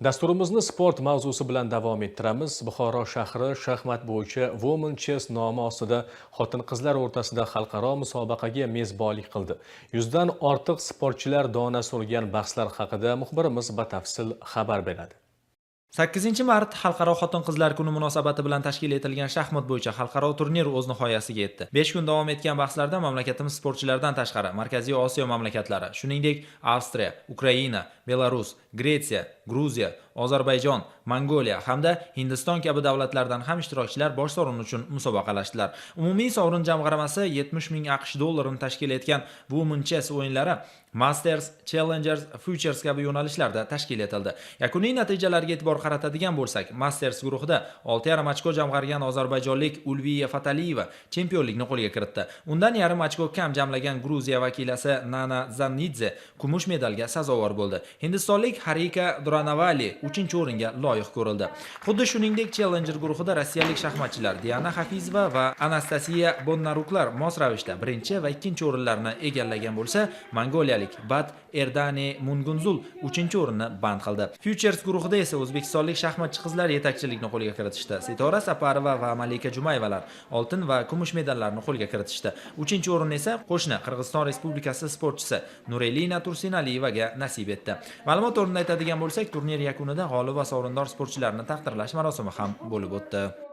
Dasturimizni sport mavzusi bilan davom ettiramiz. Buxoro shahri shaxmat bo'yicha Women Chess nomi ostida xotin-qizlar o'rtasida xalqaro musobaqaga mezbonlik qildi. 100 dan ortiq sportchilar dona surgan bahslar haqida muxbirimiz batafsil xabar beradi. 8 mart Xalqaro xotin-qizlar kuni munosabati bilan tashkil etilgan shaxmat bo'yicha xalqaro turnir o'z nihoyasiga yetdi. 5 kun davom etgan bahslarda mamlakatimiz sportchilaridan tashqari Markaziy Osiyo mamlakatlari, shuningdek, Avstriya, Ukraina, Belarus, Gretsiya, Gruziya, Ozarbayjon, Mongoliya hamda Hindiston kabi davlatlardan ham ishtirokchilar bosh sovrin uchun musobaqalashdilar. Umumiy sovrin jamg'armasi 70 ming AQSh dollarini tashkil etgan Women Chess o'yinlari Masters, Challengers, Futures kabi yo'nalishlarda tashkil etildi. Yakuniy natijalarga e'tibor qaratadigan bo'lsak, Masters guruhida 6,5 ochko jamg'argan ozarbayjonlik Ulviya Fataliyeva chempionlikni qo'lga kiritdi. Undan yarim ochko kam jamlagan Gruziya vakilasi Nana Zanidze kumush medalga sazovor bo'ldi. Hindistonlik Harika Dronavali 3-o'ringa loyiq ko'rildi. Xuddi shuningdek, Challenger guruhida rossiyalik shaxmatchilar Diana Hafizova va Anastasiya Bonnaruklar mos ravishda birinchi va ikkinchi o'rinlarni egallagan bo'lsa, mongoliyalik Bat Erdane Mungunzul uchinchi o'rinni band qildi. Futures guruhida esa o'zbekistonlik shaxmatchi qizlar yetakchilikni qo'lga kiritishdi. Sitora Saparova va Malika Jumayevalar oltin va kumush medallarni qo'lga kiritishdi. Uchinchi o'rin esa qo'shni Qirg'iziston Respublikasi sportchisi Nurelina Tursinaliyevaga nasib etdi. Ma'lumot o'rnida aytadigan bo'lsak, turnir yakunida g'olib va sovrindor sportchilarni taqdirlash marosimi ham bo'lib o'tdi.